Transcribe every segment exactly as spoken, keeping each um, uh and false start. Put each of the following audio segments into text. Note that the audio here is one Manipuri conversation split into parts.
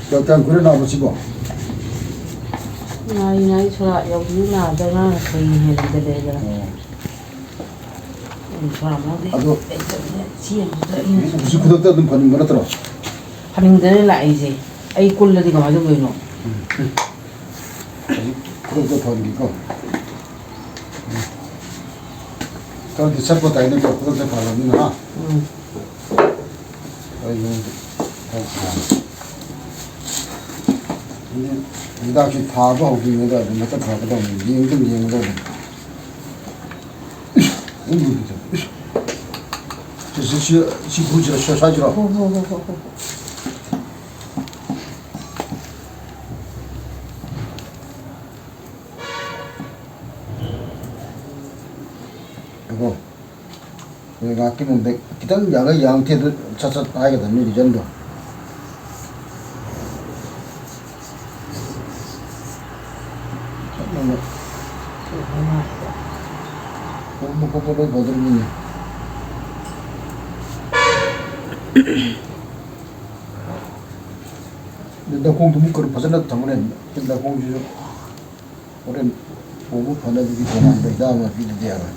ꯀꯌꯥꯝ ꯀꯨꯏꯔꯦ ꯅꯥꯕꯁꯤꯕꯣ? ꯅꯥꯔꯤ ꯅꯥꯔꯤ ꯁꯣꯔꯥꯠ ꯌꯧꯕꯗꯤ ꯅꯥꯗ ꯉꯥꯡꯅ ꯀꯩꯅ ꯍꯦꯟꯖꯜꯂꯦꯗꯅ꯫ ꯑꯣ꯫ ꯎꯝ, ꯁꯣꯔꯥꯠ ꯃꯅꯨꯡꯗꯤ ꯑꯗꯣ ꯂꯩꯇꯕꯅꯤꯅ ꯆꯦꯟꯕꯗ ꯑꯩꯅ ꯍꯧꯖꯤꯛ ꯈꯨꯗꯛꯇ ꯑꯗꯨꯝ ꯐꯅꯤꯡꯕ ꯅꯠꯇ꯭ꯔꯣ? ꯐꯅꯤꯡꯗꯅ ꯂꯥꯛꯏꯁꯦ꯫ ꯑꯩ ꯀꯨꯜꯂꯗꯤ ꯀꯃꯥꯏꯅ ꯇꯧꯗꯣꯏꯅꯣ? ꯎꯝ꯫ ꯍꯧꯖꯤꯛ ꯈꯨꯗꯛꯇ ꯐꯍꯟꯒꯦꯀꯣ꯫ ꯈꯔꯗꯤ ꯆꯠꯄ ꯇꯥꯏꯅꯦꯀꯣ, ꯈꯨꯗꯛꯇ ꯐꯍꯜꯂꯕꯅꯤꯅ, ꯍꯥ? ꯎꯝ꯫ ꯑꯩ ꯅꯉꯣꯟꯗ ꯈꯔ ꯊꯥ-, ꯍꯤꯗꯥꯛꯁꯤ ꯊꯥꯕ ꯍꯧꯗ꯭ꯔꯤꯉꯩꯗ ꯑꯗꯨꯝ ꯍꯦꯛꯇ ꯐꯒꯗꯧꯅꯤ, ꯌꯦꯡ ꯑꯗꯨꯝ ꯌꯦꯡꯒꯗꯧꯅꯤ꯫ ꯏꯁ! ꯎꯝ, ꯏꯁ! ꯁꯤ, ꯁꯤ, ꯁꯤ, ꯁꯤ ꯒꯨꯂꯤꯁꯤꯔꯣ, ꯁꯤ ꯁ꯭ꯋꯥꯏꯁꯤꯔꯣ? ꯍꯣ, ꯍꯣ, ꯍꯣ, ꯍꯣ, ꯍꯣ꯫ ꯉꯥꯏꯈꯣ꯫ ꯉꯥꯏꯍꯥꯛꯀꯤ ꯃꯇꯨꯡꯗ ꯈꯤꯇꯪ ꯌꯥꯡꯉ ꯌꯥꯡꯊꯦ ꯑꯗꯨ ꯁꯠ ꯁꯠ ꯍꯥꯏꯒꯗꯕꯅꯤ ꯔꯤꯖꯟꯗꯣ꯫ ꯁꯠ ꯅꯪꯅ ꯄꯣꯝꯕ ꯈꯣꯠꯄ ꯂꯣꯏ ꯐꯗꯧꯔꯤꯅꯤꯅꯦ꯫ ꯑꯗꯨ ꯂꯧꯈꯣꯡꯗꯨ ꯑꯃꯨꯛ ꯀꯩꯅꯣ ꯐꯖꯅ ꯊꯝꯃꯨꯅꯦ꯫ ꯂꯧꯈꯣꯡꯁꯤꯁꯨ ꯍꯣꯔꯦꯟ ꯄꯣꯝꯕ ꯐꯅꯕꯒꯤ ꯇꯣꯉꯥꯟꯕ ꯍꯤꯗꯥꯛ ꯑꯃ ꯄꯤꯗꯗꯤ ꯌꯥꯔꯣꯏ꯫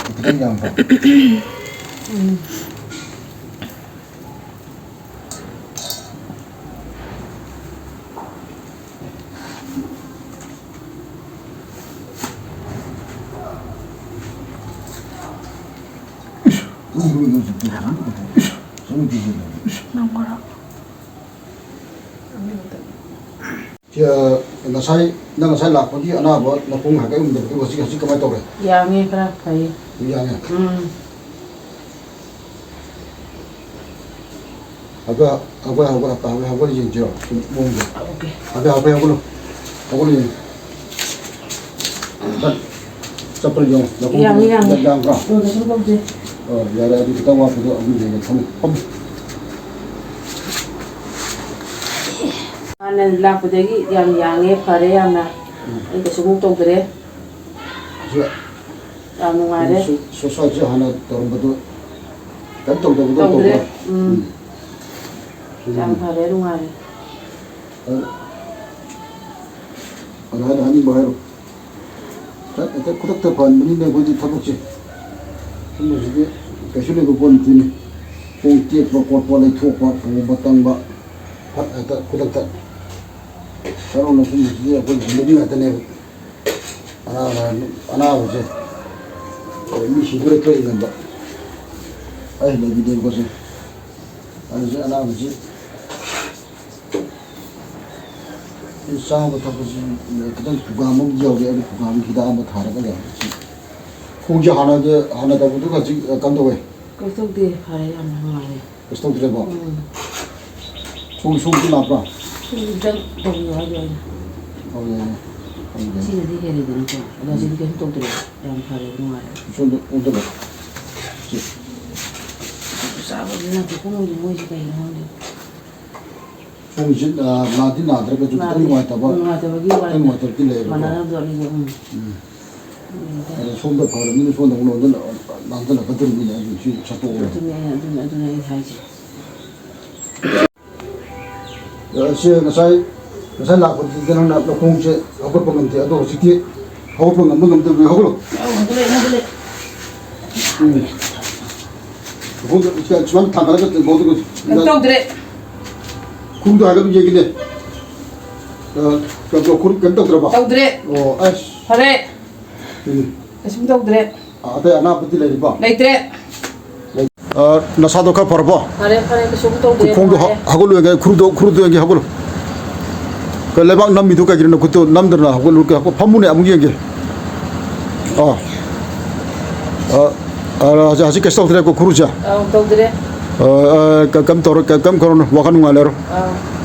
ꯈꯤꯇꯪ ꯌꯥꯝꯕ꯭ꯔꯣ? ꯎꯝ꯫ ꯅꯪ ꯈꯔ ꯁꯤ, ꯑ, ꯉꯁꯥꯏ, ꯅꯪ ꯉꯁꯥꯏ ꯂꯥꯛꯄꯒꯤ ꯑꯅꯥꯕ ꯅꯈꯣꯡ ꯍꯥꯏꯐꯦꯠ ꯎꯝꯗꯕꯗꯨ ꯍꯧꯖꯤꯛ, ꯍꯧꯖꯤꯛ ꯀꯃꯥꯏꯅ ꯇꯧꯔꯦ? ꯌꯥꯡꯉꯦ, ꯈꯔ ꯐꯩ꯫ ꯌꯥꯡꯉꯦ? ꯎꯝ꯫ ꯍꯥꯏꯐꯦꯠ ꯍꯥꯏꯐꯦꯠ ꯍꯧꯒꯠ ꯍꯥꯏꯐꯦꯠ ꯍꯧꯒꯠ ꯌꯦꯡꯁꯤꯔꯣ? ꯁꯨꯝ ꯃꯑꯣꯡꯗꯣ꯫ ꯑꯣꯀꯦ꯫ ꯍꯥꯏꯐꯦꯠ ꯍꯥꯏꯐꯦꯠ ꯍꯧꯒꯠꯂꯣ꯫ ꯍꯧꯒꯠꯂꯣ ꯌꯦꯡꯉꯣ꯫ ꯆꯠꯄ꯭ꯔꯥ ꯌꯦꯡꯉꯣ꯫ ꯅꯈꯣꯡ ꯌꯥꯝꯃꯤ, ꯌꯥꯝꯃꯤ꯫ ꯌꯥꯝꯕ꯭ꯔꯥ? ꯎꯝ, ꯀꯩꯁꯨꯝ ꯇꯧꯗꯦ꯫ ꯑꯣ, ꯌꯥꯔꯦ, ꯑꯗꯨ ꯈꯤꯇꯪ ꯋꯥꯠꯄꯗꯣ ꯑꯃꯨꯛ ꯌꯦꯡꯒꯦ꯫ ꯐꯝꯃꯨ, ꯐꯝꯃꯨ꯫ ꯍꯥꯟꯅ ꯂꯥꯛꯄꯗꯒꯤ ꯌꯥꯝ ꯌꯥꯡꯉꯦ, ꯐꯔꯦ ꯌꯥꯝꯅ꯫ ꯎꯝ꯫ ꯑꯩ ꯀꯩꯁꯨꯃꯨꯛ ꯇꯧꯗ꯭ꯔꯦ꯫ ꯁꯤ ꯌꯥꯝ ꯅꯨꯡꯉꯥꯏꯔꯦ꯫ ꯁꯨ-, ꯁꯨ-, ꯁ꯭ꯋꯥꯏꯁꯦ ꯍꯥꯟꯅ ꯇꯧꯔꯝꯕꯗꯣ ꯀꯩꯝ ꯇꯧꯗꯕꯗꯧ ꯇꯧꯗ꯭ꯔꯦ꯫ ꯇꯧꯗ꯭ꯔꯥ? ꯎꯝ꯫ ꯎꯝ꯫ ꯌꯥꯝ ꯎꯝ꯫ ꯐꯔꯦ, ꯅꯨꯡꯉꯥꯏꯔꯦ꯫ ꯑꯗꯨ, ꯑꯗꯨ ꯍꯥꯏꯅ ꯍꯥꯏꯅꯤꯡꯕ ꯍꯥꯏꯔꯣ꯫ ꯍꯦꯛꯇ ꯈꯨꯗꯛꯇ ꯐꯍꯟꯕꯅꯤꯅ ꯑꯩꯈꯣꯏꯗꯤ ꯊꯕꯛꯁꯦ꯫ ꯁꯨꯝꯕꯁꯤꯗꯤ ꯀꯩꯁꯨ ꯂꯩꯕ ꯄꯣꯠ ꯅꯠꯇꯦꯅꯦ꯫ ꯈꯣꯡ ꯇꯦꯛꯄ ꯈꯣꯠꯄ, ꯂꯩꯊꯣꯛꯄ, ꯄꯣꯝꯕ ꯇꯪꯕ, ꯐꯠ ꯍꯦꯛꯇ ꯈꯨꯗꯛꯇ꯫ ꯀꯔꯣꯅꯥ ꯁꯨꯝꯕꯁꯤꯗꯤ ꯑꯩꯈꯣꯏ ꯍꯤꯡꯕꯒꯤ ꯉꯥꯛꯇꯅꯦꯕ꯫ ꯑꯅꯥꯕ, ꯑꯅꯥꯕꯁꯦ ꯃꯤ ꯁꯤꯗꯣꯔꯦ ꯊꯣꯛꯏ ꯉꯟꯕ꯫ ꯑꯩ ꯂꯩꯕꯤꯗꯦꯕꯀꯣ ꯁꯦ꯫ ꯑꯗꯨꯁꯨ ꯑꯅꯥꯕꯁꯤ ꯆꯥꯕ ꯊꯛꯄꯁꯤ ꯈꯤꯇꯪ ꯄ꯭ꯔꯣꯒ꯭ꯔꯥꯝ ꯑꯃ ꯌꯥꯎꯔꯤ, ꯑꯗꯨ ꯄ꯭ꯔꯣꯒ꯭ꯔꯥꯝꯒꯤ ꯍꯤꯗꯥꯛ ꯑꯃ ꯊꯥꯔꯒ ꯂꯩ꯫ ꯈꯣꯡꯁꯦ ꯍꯥꯟꯅꯗꯤ, ꯍꯥꯟꯅ ꯇꯧꯕꯗꯨꯒ ꯍꯧꯖꯤꯛ ꯀꯝꯗꯧꯋꯦ? ꯀꯩꯁꯨ ꯇꯧꯗꯦ, ꯐꯔꯦ, ꯌꯥꯝꯅ ꯅꯨꯡꯉꯥꯏꯔꯦ꯫ ꯀꯩꯁꯨ ꯇꯧꯗ꯭ꯔꯦꯕꯣ? ꯎꯝ꯫ ꯁꯣꯝ-, ꯁꯣꯝꯁꯨ ꯂꯥꯛꯄ꯭ꯔꯣ? ꯁꯣꯝꯁꯨ ꯈꯤꯇꯪ ꯇꯧꯕꯤꯌꯣ ꯍꯥꯏꯗꯣ ꯑꯩꯅ꯫ ꯑꯣ, ꯌꯥꯏ, ꯌꯥꯏ꯫ ꯍꯣꯏ, ꯌꯥꯏ꯫ ꯁꯤꯅꯗꯤ ꯍꯦꯜꯂꯦꯗꯅꯀꯣ꯫ ꯑꯗꯣ ꯍꯧꯖꯤꯛꯇꯤ ꯎꯝ꯫ ꯀꯩꯁꯨ ꯇꯧꯗ꯭ꯔꯦ꯫ ꯌꯥꯝ ꯐꯔꯦ, ꯅꯨꯡꯉꯥꯏꯔꯦ꯫ ꯁꯣꯝꯗ ꯑꯣꯟꯊꯣꯛꯑꯣ꯫ ꯁꯤ꯫ ꯆꯥꯕꯁꯤ ꯅꯠꯇꯦ, ꯀꯨꯝꯃꯣꯏꯁꯦ ꯃꯣꯏꯁꯦ ꯀꯩꯅꯣ ꯈꯪꯗꯦ꯫ ꯁꯣꯝꯁꯤ, ꯑ, ꯅꯥꯗꯤ ꯅꯥꯗ꯭ꯔꯒꯁꯨ ꯈꯤꯇꯪ ꯅꯥꯗꯦ꯫ ꯅꯨꯡꯉꯥꯏꯇꯕ, ꯅꯨꯡꯉꯥꯏꯇꯕꯒꯤ ꯈꯤꯇꯪ ꯋꯥꯅꯤꯗ꯫ ꯅꯨꯡꯉꯥꯏꯇꯕꯗꯤ ꯂꯩꯌꯦꯕꯀꯣ꯫ ꯃꯥꯟꯅꯗꯕꯗꯣ ꯑꯅꯤꯗꯣ, ꯎꯝ꯫ ꯎꯝ꯫ ꯎꯝ꯫ ꯑꯗꯣ ꯁꯣꯝꯗ ꯐꯔꯕꯅꯤꯅ ꯁꯣꯝꯗ ꯑꯃꯨꯛ ꯅꯥꯟꯁꯤꯜꯂꯛꯀꯗꯧꯔꯤꯃꯤꯅ ꯑꯗꯨ ꯁꯤ ꯁꯠꯇꯣꯛꯑꯣ꯫ ꯑꯗꯨꯅꯦ ꯑꯩꯅ, ꯑꯗꯨꯅꯦ, ꯑꯗꯨꯅꯦ ꯑꯩ ꯍꯥꯏꯁꯦ꯫ ꯑ, ꯁꯤ ꯉꯁꯥꯏ, ꯉꯁꯥꯏ ꯂꯥꯛꯄꯗꯨꯗꯤ ꯅꯪꯅ ꯅꯈꯣꯡꯁꯦ ꯍꯧꯒꯠꯄ ꯉꯝꯗꯦ, ꯑꯗꯣ ꯍꯧꯖꯤꯛꯇꯤ ꯍꯧꯒꯠꯄ ꯉꯝꯕ ꯉꯝꯗꯕ ꯍꯧꯒꯠꯂꯣ꯫ ꯑꯧ, ꯍꯧꯒꯠꯂꯦ, ꯍꯧꯒꯠꯂꯦ꯫ ꯎꯝ꯫ ꯅꯈꯣꯡꯗꯣ ꯁꯨꯃꯥꯏꯅ ꯊꯥꯡꯒꯠꯂꯒ ꯇꯧꯕꯗꯣ ꯀꯩꯝ ꯇꯧꯗ꯭ꯔꯦ꯫ ꯈꯣꯡꯗꯣ ꯍꯥꯏꯒꯠꯂꯨ ꯌꯦꯡꯒꯦꯅꯦ꯫ ꯑ, ꯀꯩꯅꯣ, ꯈꯨꯔꯨ ꯀꯩꯝ ꯇꯧꯗ꯭ꯔꯕ? ꯇꯧꯗ꯭ꯔꯦ꯫ ꯑꯣ, ꯑꯁ꯫ ꯐꯔꯦ꯫ ꯎꯝ꯫ ꯀꯩꯁꯨꯝ ꯇꯧꯗ꯭ꯔꯦ꯫ ꯑ, ꯑꯇꯩ ꯑꯅꯥꯕꯗꯤ ꯂꯩꯔꯤꯕꯣ? ꯂꯩꯇ꯭ꯔꯦ꯫ ꯑ, ꯅꯁꯥꯗꯣ ꯈꯔ ꯐꯔꯕꯣ? ꯐꯔꯦ, ꯐꯔꯦ, ꯀꯩꯁꯨꯝ ꯇꯧꯗꯦ, ꯈꯣꯡꯗꯣ ꯅꯨꯡꯉꯥꯏꯔꯦ꯫ ꯍ-, ꯍꯧꯒꯠꯂꯨ ꯌꯦꯡꯒꯦ, ꯈꯨꯔꯨꯗꯣ, ꯈꯨꯔꯨꯗꯣ ꯌꯦꯡꯒꯦ, ꯍꯧꯒꯠꯂꯨ꯫ ꯀ-, ꯂꯩꯕꯥꯛ ꯅꯝꯃꯤꯗꯣ ꯀꯩꯒꯤꯅꯣ? ꯅꯈꯨꯠꯇꯣ ꯅꯝꯗꯅ ꯍꯧꯒꯠꯂꯨ, ꯀ-, ꯍꯧꯒꯠ-, ꯐꯝꯃꯨꯅꯦ, ꯑꯃꯨꯛ ꯌꯦꯡꯒꯦ꯫ ꯑ꯫ ꯑ, ꯑ, ꯍꯧꯖꯤꯛ, ꯍꯧꯖꯤꯛ ꯀꯩꯁꯨ ꯇꯧꯗ꯭ꯔꯦꯀꯣ, ꯈꯨꯔꯨꯁꯦ? ꯑꯧ, ꯇꯧꯗ꯭ꯔꯦ꯫ ꯑ, ꯑ, ꯀ-, ꯀꯝ ꯇꯧꯔꯣ, ꯀ-, ꯀꯝ ꯈꯔꯣꯅ ꯋꯥꯈꯜ ꯅꯨꯡꯉꯥꯏ ꯂꯩꯔꯣ꯫ ꯑꯥ꯫